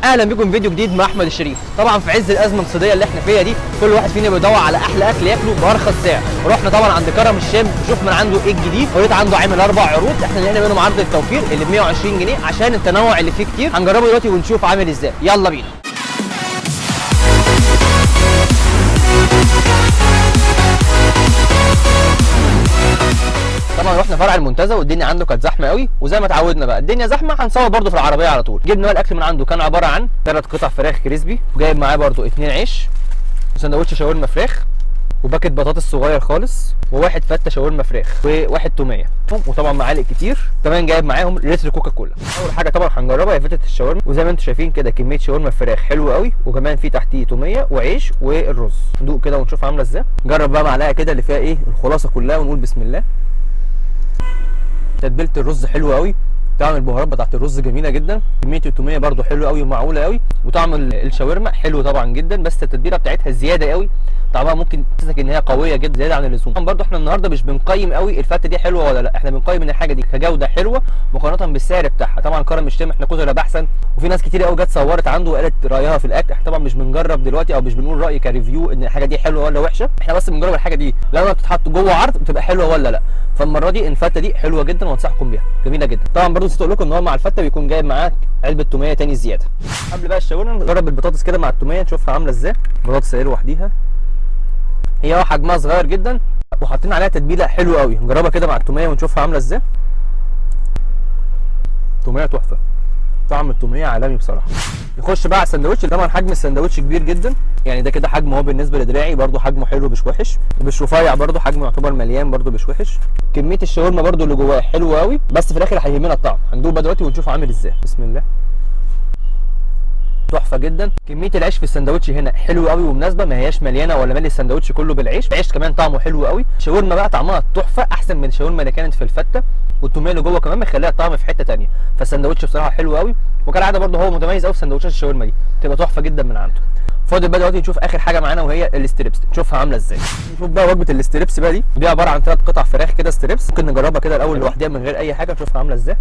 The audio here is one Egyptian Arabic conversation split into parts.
اهلا بكم في فيديو جديد مع احمد الشريف. طبعا في عز الازمة الاقتصادية اللي احنا فيها دي، كل واحد فينا بيدور على احلى اكل ياكله بارخص سعر. رحنا طبعا عند كرم الشام نشوف من عنده ايه الجديد، ولقيت عنده عامل 4 عروض، احنا لقينا منهم عرض التوفير اللي ب 120 جنيه عشان التنوع اللي فيه كتير. هنجربه دلوقتي ونشوف عامل ازاي، يلا بينا. طبعا رحنا فرع المنتزه والدنيا عنده كانت زحمة قوي، وزي ما اتعودنا بقى الدنيا زحمة هنصور برده في العربية على طول. جبنا بقى الاكل من عنده، كان عبارة عن 3 قطع فراخ crispy، وجايب معاه برده 2 عيش وسندوتش شاورما فراخ وباكت بطاطس صغير خالص، وواحد فته شاورما فراخ، وواحد توميه، وطبعا معالق كتير. كمان جايب معاهم لتر كوكا كولا. اول حاجة طبعا هنجربها هي فتة الشاورما، وزي ما انتم شايفين كده كمية شاورما فراخ حلوة قوي، وكمان في تحتيه توميه وعيش والرز. ندوق كده ونشوف عامله ازاي. جرب بقى معلقه كده اللي فيها ايه الخلاصة كلها ونقول بسم الله. تتبيله الرز حلوة قوي، طعم البهارات بتاعت الرز جميلة جدا، كمية التوميه برده حلوة قوي ومعقوله قوي، وطعم الشاورما حلو طبعا جدا، بس التتبيله بتاعتها زيادة قوي، طعمها ممكن تحسسك ان هي قوية جدا زيادة عن اللزوم. طبعا برده احنا النهارده مش بنقيم قوي الفته دي حلوة ولا لا، احنا بنقيم ان الحاجة دي كجوده حلوة مقارنة بالسعر بتاعها. طبعا كرم الشام احنا كتر بحثا، وفي ناس كتير قوي جت صورت عنده وقالت رايها في الاكل. احنا طبعا مش بنجرب دلوقتي او مش بنقول راي ك review ان الحاجة دي حلوة ولا وحشة، احنا بس بنجرب الحاجة دي لما بتتحط جوه عرض بتبقى حلوة ولا لا. فالمره دي الفته دي حلوة جدا وانصحكم بيها، جميلة جدا. طبعا برضو نسيت اقول لكم ان هو مع الفته بيكون جايب معاه علبة توميه تاني زيادة. قبل بقى الشاورما نجرب البطاطس كده مع التوميه نشوفها عامله ازاي. البطاطس اهي لوحديها، هي حجمها صغير جدا وحاطين عليها تتبيله حلوة قوي. نجربها كده مع التوميه ونشوفها عامله ازاي. توميه تحفة، طعم التوميه عالمي بصراحة. نخش بقى على السندوتش. طبعا حجم السندوتش كبير جدا، يعني ده كده حجمه هو بالنسبة لدراعي برده حجمه حلو مش وحش، ومش رفيع برده حجمه يعتبر مليان برده مش وحش. كمية الشاورما برده اللي جواه حلوة قوي، بس في الاخر هيهمنا الطعم. هندوق بقى دلوقتي ونشوف عامل ازاي. بسم الله. تحفة جدا. كمية العيش في السندوتش هنا حلو قوي ومناسبة، ما هياش مليانة ولا مالي السندوتش كله بالعيش. العيش كمان طعمه حلو قوي. الشاورما بقى طعمها تحفة، احسن من الشاورما اللي كانت في الفته، والتوميه اللي جوه كمان مخليها الطعم في حتة ثانية. فالسندوتش بصراحة حلو قوي، وكالعادة برده هو متميز قوي في سندوتشات الشاورما دي، بتبقى تحفة جدا من عنده. فاضل بقى دلوقتي نشوف اخر حاجة معانا وهي ال strips، نشوفها عامله ازاي. نشوف بقى وجبة ال strips بقى دي عبارة عن 3 قطع فراخ كده strips. ممكن نجربها كده الاول لوحدها من غير اي حاجة، نشوفها عامله ازاي.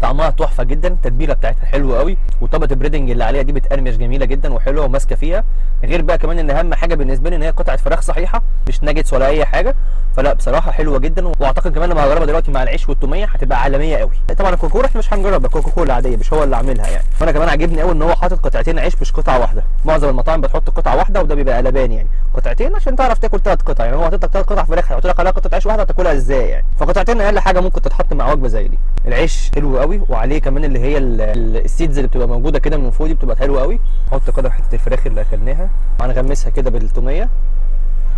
طعمها تحفة جدا، التتبيله بتاعتها حلوة قوي، وطبقه ال breading اللي عليها دي بتقرمش جميلة جدا وحلوه وماسكه فيها. غير بقى كمان ان اهم حاجة بالنسبة لي ان هي قطعه فراخ صحيحه مش ناجتس ولا اي حاجة، فلا بصراحة حلوة جدا. واعتقد كمان لما هجربها دلوقتي مع العيش والتوميه هتبقى عالمية قوي. طبعا الكوكولا احنا مش هنجربها، كوكا كولا عادية مش هو اللي عاملها يعني. فانا كمان عاجبني قوي ان هو حاطط قطعتين عيش مش قطعه واحدة. معظم المطاعم بتحط قطعه واحدة وده بيبقى قلبان يعني، قطعتين عشان تعرف تاكل 3 قطع. يعني هو حاطط لك 3 قطع فراخ هيحط لك عليها قطعه عيش واحدة هتاكلها ازاي يعني؟ فقطعتين اقل حاجة ممكن تتحط مع وجبة زي دي. العيش حلو قوي، وعليه كمان اللي هي ال seeds اللي بتبقى موجودة كده من فوق دي بتبقى حلوة قوي. نحط كده حتة الفراخ اللي اكلناها، هنغمسها كده بالتوميه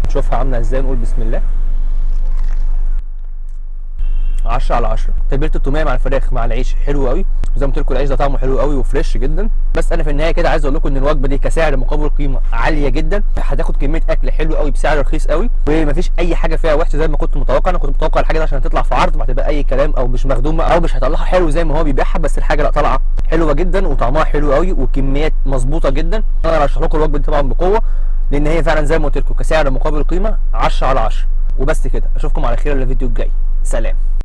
نشوفها عامله ازاي، نقول بسم الله. 10 على 10. تتبيله التوميه مع الفراخ مع العيش حلو قوي، وزي ما قلت لكم العيش ده طعمه حلو قوي و fresh جدا. بس انا في النهاية كده عايز اقول لكم ان الوجبة دي كسعر مقابل قيمة عالية جدا، هتاخد كمية اكل حلو قوي بسعر رخيص قوي، ومفيش اي حاجة فيها وحشة زي ما كنت متوقع. انا كنت متوقع الحاجة دي عشان تطلع في عرض وهتبقى اي كلام او مش مخدومة او مش هيطلعها حلو زي ما هو بيبيعها، بس الحاجة لا طالعه حلوة جدا وطعمها حلو قوي وكميات مظبوطة جدا. انا ارشح لكم الوجبة دي طبعا بقوة، لان هي فعلا زي ما قلت لكم كسعر مقابل قيمة 10 على 10. وبس كده، اشوفكم على خير الفيديو الجاي. سلام.